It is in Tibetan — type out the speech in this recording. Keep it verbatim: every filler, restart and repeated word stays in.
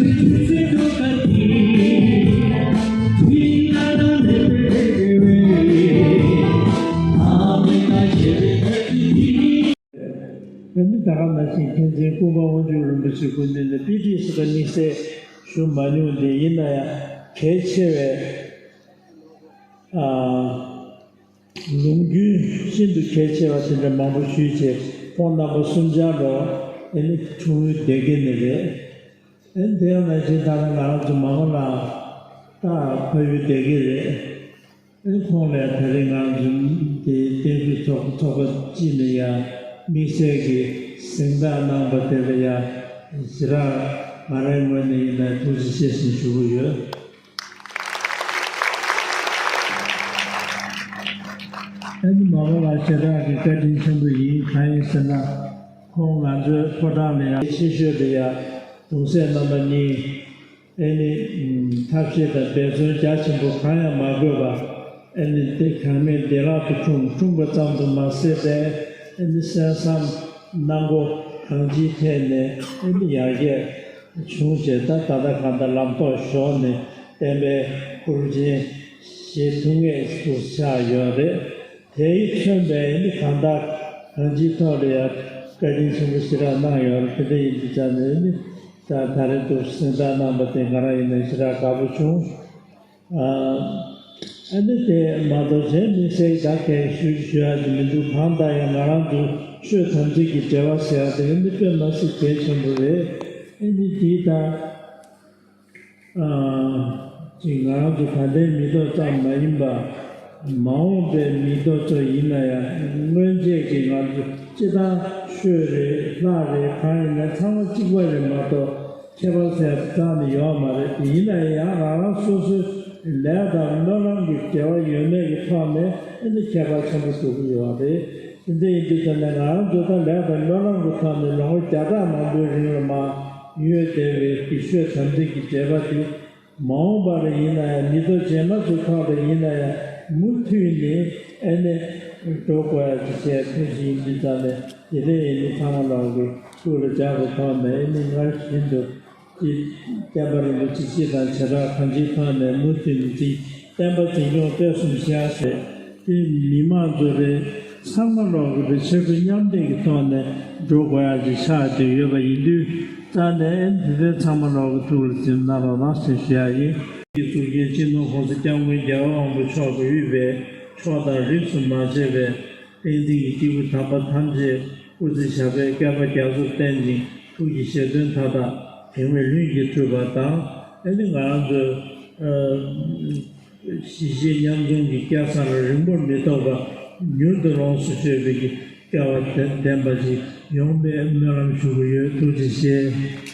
ད་ག་ནང་བཞིན་མཁན་ཆེན་ཀུན་དགའ་དབང་ཕྱུག་རིན་པོ་ཆེ་སྐུ་མདུན་ནས་དཔེ་ཁྲིད་ཟེར་བ་དམིགས་བསལ་ཞུ་མ་མྱོང་སྟེ། ཡིན་ན་ཡང་གལ་ཆེ་བའི་ཨ། ལུང་རྒྱུན་ཤིན་ཏུ་གལ་ཆེ་བ་དེ་འདྲ་མང་པོ་ཞུས་བྱས། ཁོང་རྣམ་པ་གསུམ་ཆར་ལོ་ཨེ་ནི་འཁྲུངས་ཡུལ་སྡེ་དགེ་ནས་རེད། ཨེ་ནི་དེ་ཡང་ནང་བཞིན་ད་ལྟ་ང་རང་ཚོ་མ་མོ་ལགས་ད་ཕ་ཡུལ་སྡེ་དགེ་རེད། ཨེ་ནི་ཁོང་ལ་ད་རེས་ང་རང་ཚོ་དེ་བསྟན་འཛིན་ཚོགས་ཚོགས་པ་སྤྱི་ནས་ཡང་དམིགས་བསལ་གྱི་གཟེངས་རྟགས་གནང་པ་དེ་ལ་ཡང་ཞེ་དྲག་ང་རའི་ངོས་ནས་ཡིན་ན་ཐུགས་རྗེ་ཆེ་ཞེས་ཞུ་གི་ཡོད། ཨ་ནི་མ་མོ་ལགས་ཞེ་དྲག་གི་བཀའ་དྲིན་ཆེན་པོ་ཡིན། གང་ཡིན་ཟེར་ན། ཁོང་ང་ཚོའི་ཕོ་བྲང་ལ་ཡང་ཆེ་ཤོས་དེ་ཡང་གདུང་སྲས་རྣམ་པ་གཉིས། ཨ་ནི་ཐབས་ཤེས་དང་འབད་བརྩོན་རྒྱ་ཆེན་པོ་གང་ཡང་མ་དགོས་པར། ཨ་ནི་དེ་གང་མེད་བདེ་བླག་ཏུ་འཁྲུངས། འཁྲུངས་པ་ཙམ་དུ་མ་ཟད་པའི་ཨ་ནི་གསན་བསམ་གནང་སྒོ་གང་ཅིའི་ཐད་ནས་ཨ་ནི་ཡར་རྒྱས་བྱུང་བྱས། ད་ད་ལྟ་གང་ལྟར་ལམ་ཐོག་ཞོགས་ནས་བསྟན་པའི་སྐུ་རུ་ཆེན་ཞེས་ཐུགས་ངེས་སུ་ཆགས་ཡོད་རེད། དེས་མཚོན་པའི་ཨ་ནི་གང་ལྟར་གང་ཅིའི་ཐོག་ལ་ཡང་བཀའ་དྲིན་ཆེན་པོ་ཞེ་དྲག་གནང་ཡོད་རེད། དེ་འདྲ་ཡིན་དུས་ཙང་ནས་ཨ་ནི་ད་ད་རེས་འདུག་གཟེངས་རྟགས་གནང་པ་དེ་ང་རང་ཡིན་ན་ཞེ་དྲག་དགའ་པོ་བྱུང་། ཨ་ནི་དེ་མ་གཏོགས་གཞན་དམིགས་བསལ་ད་གས་ཞུ་ཞུ་ཡག་ཅིག་མི་འདུག་གང་ལྟར་ཡང་ང་རང་ཚོ་ཆོས་དམ་ཚིག་གི་འབྲེལ་བ་ཟེར་ཡག་དེ་ཨ་ནི་དཔེ་མ་སྲིད་གལ་ཆེན་པོ་རེད། ཨ་ནི་དེ་ད་ཅིག་ང་རང་ཚོ་ད་ལྟའི་མི་ཐོག་ཙམ་མ་ཡིན་པ། མ་འོངས་པའི་མི་ཐོག་ཚོ་ཡིན་ན་ཡང་སྔོན་ཆད་ཀྱི་ང་ཚོ་སྤྱི་བཏང་ཆོས་རེད་ལྷ་རེད་གང་ཡིན་ན་ཚང་མ་གཅིག་པ་རེད་མ་གཏོགས། ཁྱད་པར་ཟེར་ཡག་རྩ་ནས་ཡོད་མ་རེད། དེ་ཡིན་ན་ཡང་རང་རང་སོ་སོའི་ལས་དང་སྨོན་ལམ་གྱི་འབྲེལ་བ་ཡོད་མེད་ཀྱི་ཐོག་ནས་ཨ་ནི་ཁྱད་པར་ཆེན་པོ་འགྲོ་གི་ཡོད་རེད། དེ་འདྲ་ཡིན་དུས་ད་ནས་ང་རང་ཚོ་ད་ལས་དང་སྨོན་ལམ་གྱི་ཐོག་ནས་ལོ་ངོ་བརྒྱ་ཕྲག་མང་པོའི་རིང་ལ་མར་ཡོད་བསྡད་པའི་གི་ཆོས་དམ་ཚིག་གི་འབྲེལ་བ་དེ། མ་འོངས་པ་ལ་ཡིན་ན་ཡང་མི་ཐོག་རྗེས་མ་ཚོའི་ཐོག་ལ་ཡིན་ན་ཡང་མུ་མཐུད་ནས་ཨ་ནི་འགྲོ་དགོས་ཡག་ཅིག་བྱས་ཐུབ་ཞིག་ཡིན་དུས་ཙང་ནས། དེ་ནས་ཨ་ནི་ཚང་མ་ལོག་གི་ཐུགས་ལ་འཇགས་པའི་ཐོག་ནས་ཨ་ནི་སྔར་བཞིན་དུ་ཅིག་བསྟན་པ་རིན་པོ་ཆེ་སྤྱི་དང་བྱེ་བྲག་གང་ཅིའི་ཐོག་ནས་མུ་མཐུད་ནས་ཅིག་བསྟན་པ་འཛིན་སྐྱོང་སྤེལ་གསུམ་བྱེད་ཡག་ཟེར་ཏེ། མི་མང་ཚོ་རེད། ཚང་མ་ལོག་གི་རེད། ཆོས་པ་མཉམ་འདྲེས་ཀྱི་ཐོག་ནས་འགྲོ་དགོས་ཡག་ཅིག་ཆགས་བསྡད་ཡོད་པ་ཡིན་དུས་ཙང་ནས། ཨ་ནི་དེ་ཚོ་ཚང་མ་ལོག་གི་ཐུགས་ལ་འཛིན་གནང་རོགས་གནང་ཞེས་ཞུ་ཡག་ཡིན། ཀྱི་གཙུག་རྒྱན་སྤྱི་ནོར་༸གོང་ས་༸སྐྱབས་མགོན་རྒྱལ་བ་དབང་པོ་མཆོག་གིས་དབུས་པའི་ཕྱོགས་དང་རིས་སུ་མ་ཆད་པའི་བསྟན་འཛིན་གྱི་སྐྱེས་བུ་དམ་པ་ཐམས་ཅད་སྐུ་ཚེ་ཞབས་པད་བསྐལ་པ་རྒྱ་མཚོར་བརྟན་ཅིང་། ཐུགས་ཀྱི་བཞེད་དོན་མཐའ་དག་དེ་སྔོན་ལྷུན་གྱིས་གྲུབ་པ་དང་། ཨ་ནི་ང་རང་ཚོའི་ཨ་གཞིས་བྱེས་མཉམ་འཛོམས་ཀྱི་སྐལ་བཟང་ལ་རིང་པོར་མི་ཐོགས་པར་མྱུར་དུ་ལོངས་སུ་སྤྱོད་པའི་གི་སྐལ་བ་ལྡན་ལྡན་པ་ཞིག་ཡོང་བའི་སྨོན་ལམ་ཞུ་གི་ཡོད། ཐུགས་རྗེ་ཆེ།